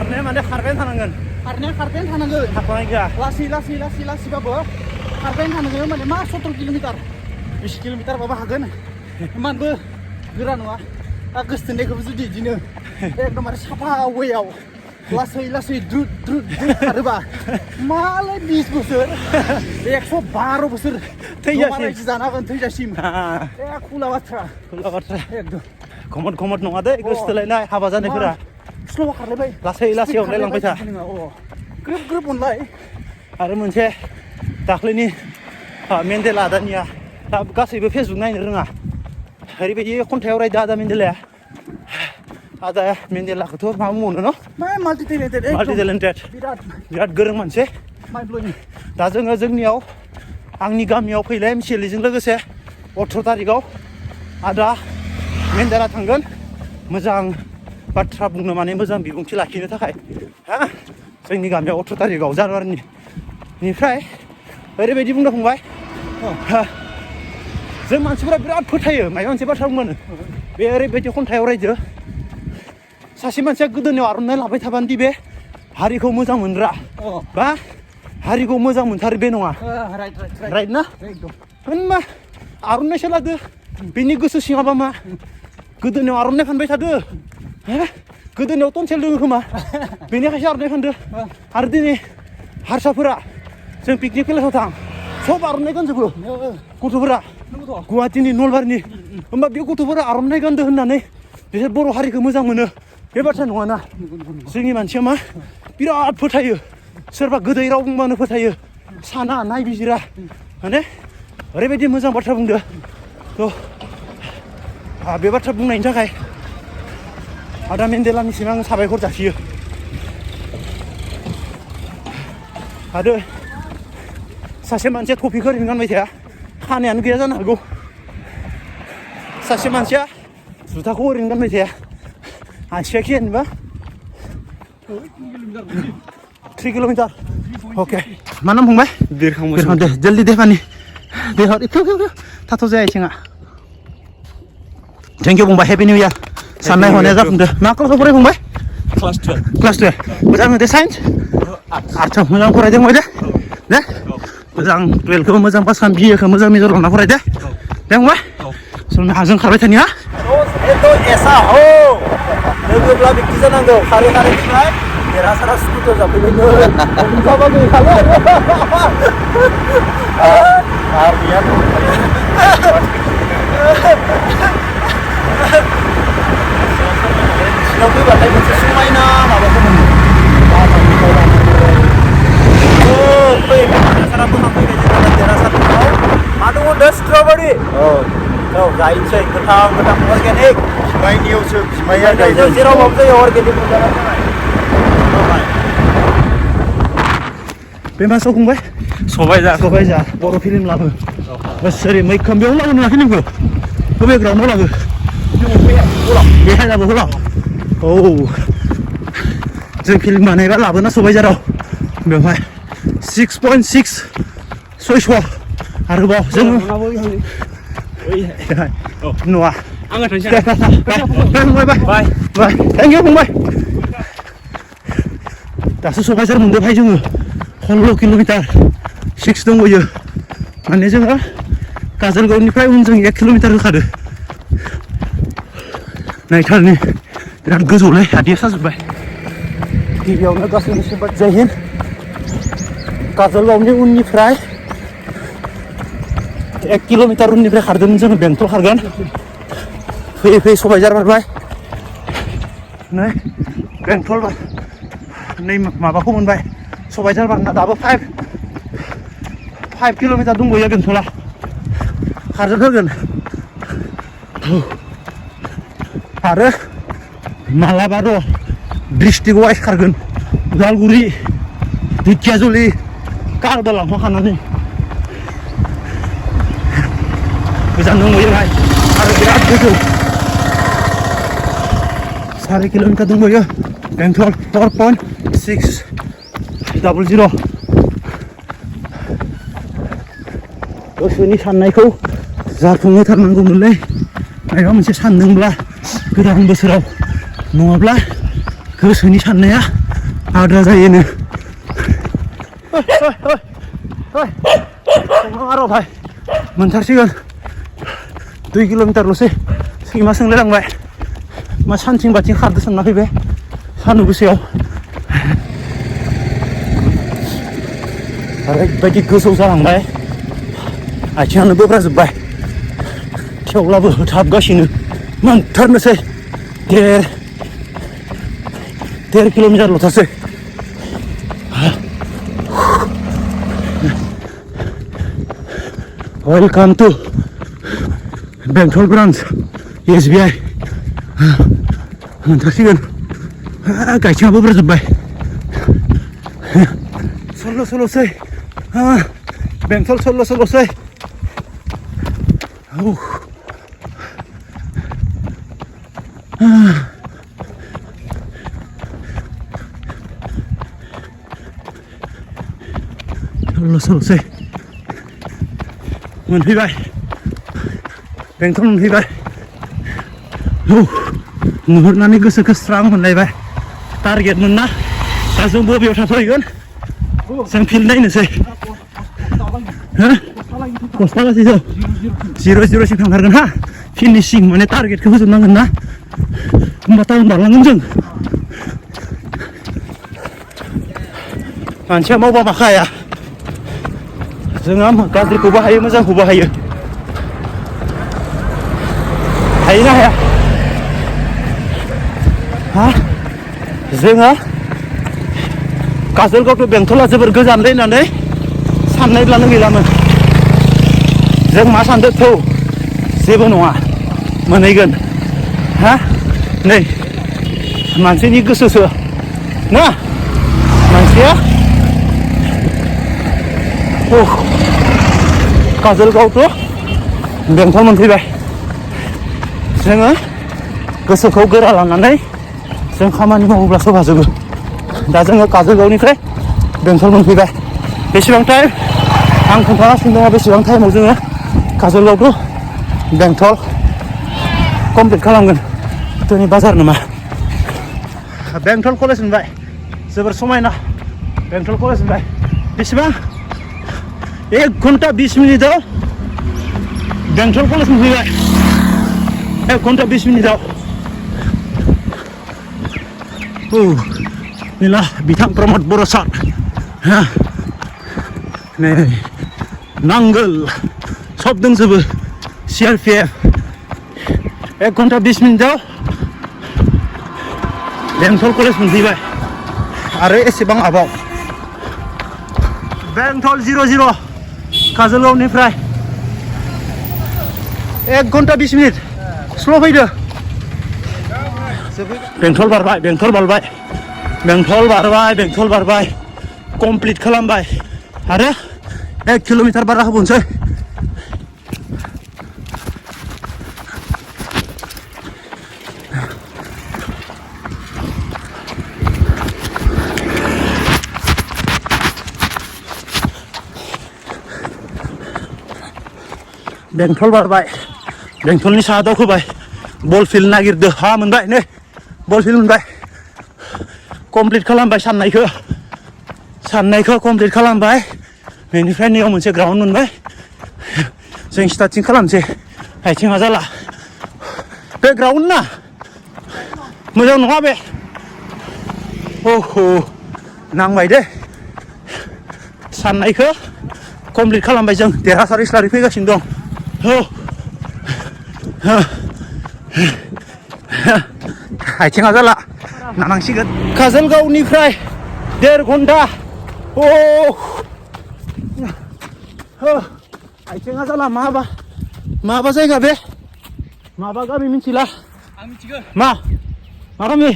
खारनाया माने खारबाय थानांगोन थाथ'नाय गैया लासैबाबो खारबाय थानांगोन माने मा 17 किल'मिटार 20 किल'मिटारबाबो हागोन इमानबो गोरा नङा दा गोसथोनायखौबो जुदि बिदिनो एकदमबारे साफा वेयाव लासै द्रुद खारोबा मालाय 20 बोसोर 112 बोसोर थैजासिम जानो हागोन थैजासिम खुला बाथ्रा एकदम खमद नङा दे गोसथोलायनाय हाबा जानायफोरा स्ल' खारलायबाय लासै अनलायलांबाय था ग्रोब अनलाय आरो मोनसे दाख्लैनि मेन्डेला आदानिया दा गासैबो फेसबुक नायनो रोङा ओरैबायदि खन्थाइयाव रायदो आदा मेन्डेलाखौथ' मा बुंबावनो न' माल्टि टेलेन्टेड बिराद गोरों मानसि दा जोङो जोंनियाव आंनि गामियाव फैलाय एमसिएलजों लोगोसे 18 तारिखआव आदा मेन्डेला थांगोन मोजां बाथ्रा बुंनो माने मोजां बिबुंथि लाखिनो थाखाय जोंनि गामियाव 18 तारिखआव जानुवारिनिफ्राय ओरैबायदि बुंनो फंबाय जों मानसिफोरा बिराद फोथायो माबा मोनसे बाथ्रा बुंबानो बे ओरैबायदि खन्थाइयाव रायदो सासे मानसिया गोदोनायाव आर'नाइ लाबाय थाबानोदि बे हारिखौ मोजां मोनग्रा बा हारिखौ मोजां मोनथारो बे नङा राइट ना होनबा आर'नाइसो लादो बेनि गोसो सिङाबा मा गोदोनायाव आर'नाइ फानबाय थादो गोदोनायाव टनसेल दङ खोमा बेनिखायसो आर'नाइ फानदो आरो दिनै हारसाफोरा जों पिकनिक प्लेसाव थां सब आर'नाइ गानजोबो गथ'फोरा गुवाहाटीनि नलबारिनि होमबा बे गथ'फोरा आर'नाइ गानदो होननानै बिसोर बर' हारिखौ मोजां मोनो बे बाथ्रा नङाना जोंनि मानसिया मा बिराद फोथायो सोरबा गोदै राव बुंबानो फोथायो साना नायबिजिरा माने ओरैबायदि मोजां बाथ्रा बुंदो थ' बे बाथ्रा बुंनायनि थाखाय आदा मेन्डेलानिसिम आं साबायखर जासियो आरो सासे मानसिया टपिखौ ओरैनो गानबाय थाया खानायानो गैया जानो हागौ सासे मानसिया जुथाखौ ओरैनो गानबाय थाया आसिया खि जेनेबा 3 किल'मिटार अके मा नाम फंबाय बिरखां दे जल्दी दे पानी दे हर थाथ' जाया आथिङा थेंक इउ फंबाय हेपि निउ इयार साननाय हनाया जाफुंदो मा क्लासाव फराय फंबाय क्लास 12 मोजां दे साइन्स आर्ट्सआव मोजां फरायदों फंबाय दे मोजां 12खौ मोजां पास खालाम बिएखौ मोजां मेजर लाना फरायदो दे फंबाय जों हाजों खारबाय थानि हा एसा हो लोगोब्ला बिदि जानांगौ खारै देरहासारा स्कुटर जाफैबायनो ओंखामा गैखाला आर्मिया सिनाव फैबाथाय मोनसे समायना माबाखौ मोनो देरहासारा बोखांफैबाय जोंना देरहासारनाव मा दङ दा स्ट्रबेरि औ गायनोसै गोथां अर्गेनिक बिमायनियावसो बिमाया गायदों जेरावबाबो जायो अर्गेनिक बे मा सौ फंबाय सबायजा बर' फिल्म लाबो बोसोरै मैखोम बेयाव लाबो नङा फिल्मखौ बबे ग्राउन्डआव लाबो बेहाय लाबो हलाव औ जों फिल्म बानायबा लाबोना सबायझाराव बेवहाय 6.6 600 आरोबाव जोङो नङा आङो थांसै फंबाय बाय थेंक इउ फंबाय दासो सबायझार मोनदों भाई जोङो 16 किल'मिटार 6 दंबोयो माने जोङो काजलगावनिफ्राय उनजों 1 किल'मिटार होखादो नायथारनि बिराद गोजौलै आदिया साजोब्बाय गिबियावनो गासैनिसिम जय हिन्द काजलगावनि उननिफ्राय 1 किल'मिटार उननिफ्राय खारदोंमोन जोङो बेंटल खारगोन फैयै सबायझार बारबाय नै बेंटल नै माबाखौ मोनबाय सबायझार बारना दाबो 5 किल'मिटार दंबोयो बेंटला खारजोबथारगोन आरो मालाबा र' डिस्ट्रिक्ट वाइज खारगोन उदालगुरि ढेकियाजुलि कारदा लांफाखानानै गोजान दंबोयो भाई आरो बिराद गोजौ 4 किल'मिटार दंबोयो बेंटल 4.600 गोसोनि साननायखौ जाफुंहोथारनांगौमोनलै माबा मोनसे सानदोंब्ला गोदान बोसोराव नङाब्ला गोसोनि साननाया आद्रा जायोनो आरो भाई मोनथारसिगोन 2 किल'मिटारल'सै सैमा सोंलायलांबाय मा सानथिं बाथिं खारदो सानना फैबाय सान्दुं गोसायाव ओरैबायदि गोजौ जालांबाय आथिङानो बोब्राजोब्बाय थेवब्लाबो होथाबगासिनो मोनथारनोसै 1.5 किल'मिटारल'थारसै वेलकाम टु बेंटल ब्रान्च SBI मोनथारसिगोन गाइथिङाबो बोब्राजोब्बाय सल्ल'सै बेंटल सल्ल'सै सल्ल'सै मोनफैबाय बेंटल मोनफैबाय नुहुरनानै गोसोखौ स्रां मोनलायबाय टारगेट मोनना दा जों बबेयाव थाथ'हैगोन जों फिल्ड नायनोसै गस्ला गासैजों 0-0 थांथारगोन हा फिनिशिं माने टारगेटखौ होजोबनांगोन ना होमबा टाउन बारलांगोन जों मानसिया मावबा माखा हाया जोंहा गाज्रिखौबो हायो मोजांखौबो हायो हायोना हाया हा जोङो काजलगाव टु बेंटला जोबोर गोजानलै होननानै साननायब्लानो गैलामोन जों मा सानदों थौ जेबो नङा मोनहैगोन हा नै मानसिनि गोसोसो ना मानसिया काजलगाव टु बेंटल मोनफैबाय जोङो गोसोखौ गोरा लानानै जों खामानि मावोब्ला सब हाजोबो दा जोङो काजलगावनिफ्राय बेंटल मोनफैबाय बेसेबां टाइम आं खोन्थागासिनो दङ बेसेबां टाइमाव जोङो काजलगाव टु बेंटल कमप्लिट खालामगोन दिनै बाजार नामा बेंटल कलेज मोनबाय जोबोर समायना बेंटल कलेज मोनबाय बेसेबां 1 घन्टा 20 मिनिटाव बेंटल कलेज मोनफैबाय 1 घन्टा 20 मिनिटाव नीला बिथां प्रमोद बर' सार नै नांगोल सब दंजोबो CRPF 1 घन्टा 20 मिनिटाव बेंटल कलेज मोनफैबाय आरो एसेबां आबाव बेंटल 0-0 काजलगावनिफ्राय 1 घन्टा 20 मिनिट स्ल' फैदो बेंटल बारबाय कमप्लिट खालामबाय आरो 1 किल'मिटार बारा होबावनोसै बेंटल बारबाय बेंटलनि साहा दावखोबाय बल फिल्ड नागिरदो हा मोनबाय नै बल फिल्ड मोनबाय कमप्लिट खालामबाय साननायखौ कमप्लिट खालामबाय बेनिफ्राय नैयाव मोनसे ग्राउन्ड मोनबाय जों स्टार्टिं खालामसै आथिङा जाला बे ग्राउन्ड ना मोजां नङा बे नांबाय दे साननायखौ कमप्लिट खालामबाय जों देरहासारै स्लारि फैगासिनो दं आथिङा जाला नानांसिगोन काजलगावनिफ्राय 1.5 घन्टा आथिङा जाला माबा जायगा बे माबा गामि मिथिला आं मिथिगौ मा गामि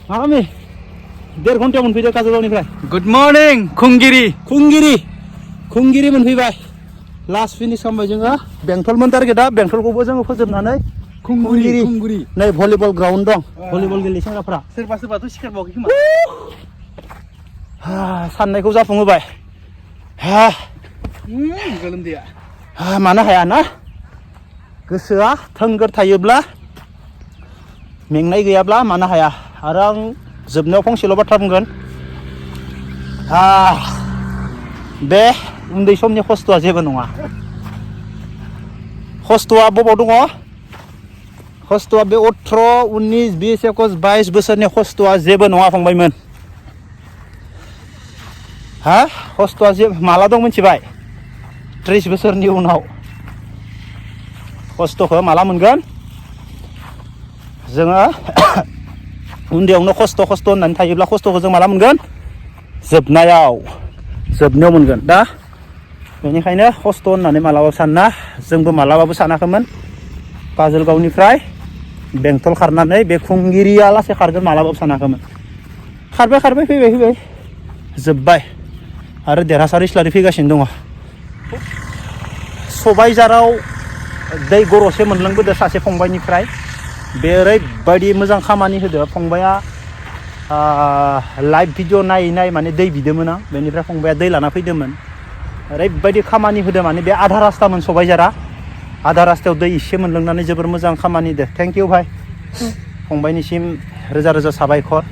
1.5 घन्टायाव मोनफैदो काजलगावनिफ्राय गुड मर्निं खुंगिरि मोनफैबाय लास्ट फिनिश खालामबाय जोङो बेंटलमोन टारगेटआ बेंटलखौबो जोङो फोजोबनानै खुंगिरि नै भलिबल ग्राउन्ड दं भलिबल गेलेयो सेंग्राफ्रा सोरबाथ' सिखारबावाखै खोमा साननायखौ जाफुंहोबाय गोलोमदैया मानो हाया ना गोसोआ थोंगोर थायोब्ला मेंनाय गैयाब्ला मानो हाया आरो आं जोबनायाव फंसेल' बाथ्रा बुंगोन बे उन्दै समनि खस्थ'आ जेबो नङा खस्थ'आ बबाव दङ खस्थ'आ बे 18 19 20 21 22 बोसोरनि खस्थ'आ जेबो नङा फंबायमोन खस्थ'आ माला दं मिथिबाय 30 बोसोरनि उनाव खस्थ'खौ माला मोनगोन जोङो उन्दैयावनो खस्थ' होननानै थायोब्ला खस्थ'खौ जों माला मोनगोन जोबनायाव मोनगोन दा बेनिखायनो खस्थ' होननानै मालाबाबो साना जोंबो मालाबाबो सानाखैमोन काजलगावनिफ्राय बेंटल खारनानै बे खुंगिरिया लासै खारगोन मालाबाबो सानाखैमोन खारबाय फैबाय जोब्बाय आरो देरहासार इस्लारि फैगासिनो दङ सबायझाराव दै गरसे मोनलोंबोदो सासे फंबायनिफ्राय बे ओरैबायदि मोजां खामानि होदो फंबाया लाइभ भिडिअ नायै माने दै बिदोंमोन आं बेनिफ्राय फंबाया दै लाना फैदोंमोन ओरैबायदि खामानि होदो माने बे आधा रास्तामोन सबायझारा आधा रास्तायाव दै एसे मोनलोंनानै जोबोर मोजां खामानि होदो थेंक इउ भाइ फंबायनिसिम रोजा रोजा साबायखर